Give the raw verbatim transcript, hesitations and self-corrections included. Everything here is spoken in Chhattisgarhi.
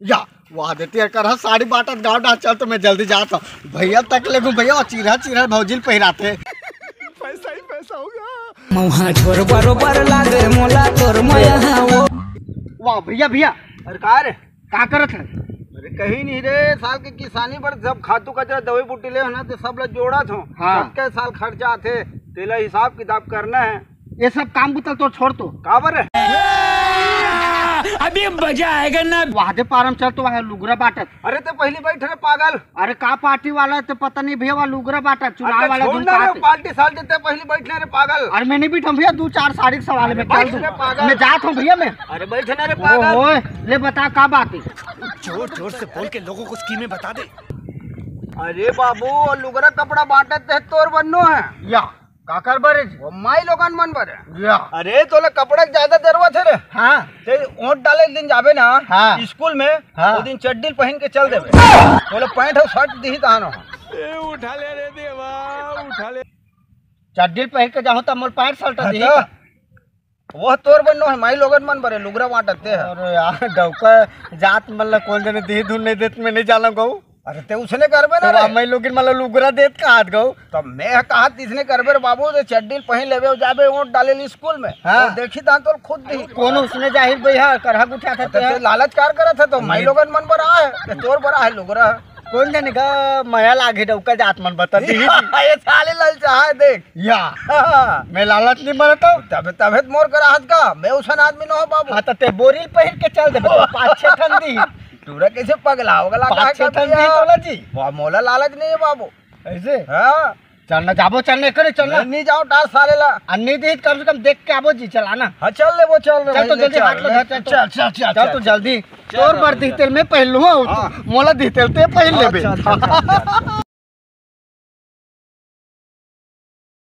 या, वाह दे, तेकर ह साड़ी बांटत गाँव डाहर। चल तो मैं जल्दी जात हूँ। भैया तक ले घूम भैया, चिरहा चिरहा भौजी ल पहिराथे। पैसा ही पैसा होगा। मौहा छोर बरोबर लागे मोला तोर मया वो। वाह भैया, भैया। अरे का रे? का करत है? अरे कहीं नहीं रे, साल के किसानी बर सब खातू कचरा दवाई बूटी ले हो ना, तो सब ला जोड़त हो। हाँ। सबके साल खर्चा आथे, तेला हिसाब किताब करना है। ये सब काम बुता तो छोड़ तो। काबर? अभी मजा आएगा ना। वाहदे पारम चल तो वहाँ लुगरा बांटत। अरे ते पहली बैठ रे पागल। अरे का पार्टी वाला है, ते पता नहीं भैया, वहाँ लुगरा बांटत, चुनाव अरे वाला छोड़ दिन ना रे, बात है। पार्टी साल देते पहली बैठ ले रे पागल। अरे मैं नहीं बैठम भैया, दो चार साड़ी के सवाल अरे में चल बैठ दूँ। रे पागल। मैं जात हूँ भैया मैं। अरे बैठ ना रे पागल। ओए, ले बता का बात है? जोर जोर से बोल के लोगों को स्कीमें बता दे। अरे बाबू, वो लुगरा कपड़ा बांटत ते तोर बन्नो है। या, काकर बर है जी? वो माई लोगन मन बर है। या। अरे तोला कपड़ा के ज्यादा जरूरत है रे। हाँ। ते वोट डाले दिन जाबे ना हाँ। स्कूल में, हाँ। वो दिन चड्डी पहन के चल देबे। तोला पैंट और शर्ट दिही तहानो। ए, उठा ले रे देवा, उठा ले। चड्डी पहन के जाहूँ त मोर पैंट शर्ट हाँ दिही तो। का? वो तोर बन्नो है, माई लोगन मन बरे लुगरा बांटत ते है। अरे यार, डौका जात मन ला कोन जने दिही धुन नहीं देत, मैं नहीं जाना गऊ। अरे ते उसने करबे ना तो रे। माई लोगन मन ला लुगरा देत का हाथ गऊ। तो मैं कहा तिसने करबे रे बाबू, ते चड्डी पहन लेबे, जाबे वोट डाले ली स्कूल में। हाँ। तो देखी दान तो खुद दिही। कौन उसने जाहिर भैया, करहा गुठा था तो ते। ते लालच कार करत है तो माई लोगन मन बरा है, ते तोर बरा है लुगरा। कोन जने का मया लागे डौका जात मन बता दिही। ये साले ललचा है देख। या। मैं लालच नहीं बरत हूँ। तबे, तबे तो मोर करा हाथ का, मैं उसन आदमी न हो बाबू। हाँ, तो ते बोरी पहन के चल दे, पाँच छह ठन दी। टूरा कैसे पगला होगा, लगा पाँच छह ठन दी तोला जी। वाह, मोला लालच नहीं है बाबू। ऐसे? हाँ। चलना, जाबो, चलना, करे, चलना। नहीं, नहीं जाओ, डाल साले ला। आ, नहीं दी, कम से कम देख के आबो जी, चलाना। हाँ, चल ले, वो चल रहे चल तो भाई, ले जल्दी चल, हाथ लो, ले, चल, चल, चल, चल, चल, चल, चल, तू चल। जल्दी। चल, तोर चल, बर चल, दिही तेल मैं पहन लूँ, हाँ। मोला दिही तेल ते पहन हाँ, लेबे। चल, चल, चल, चल।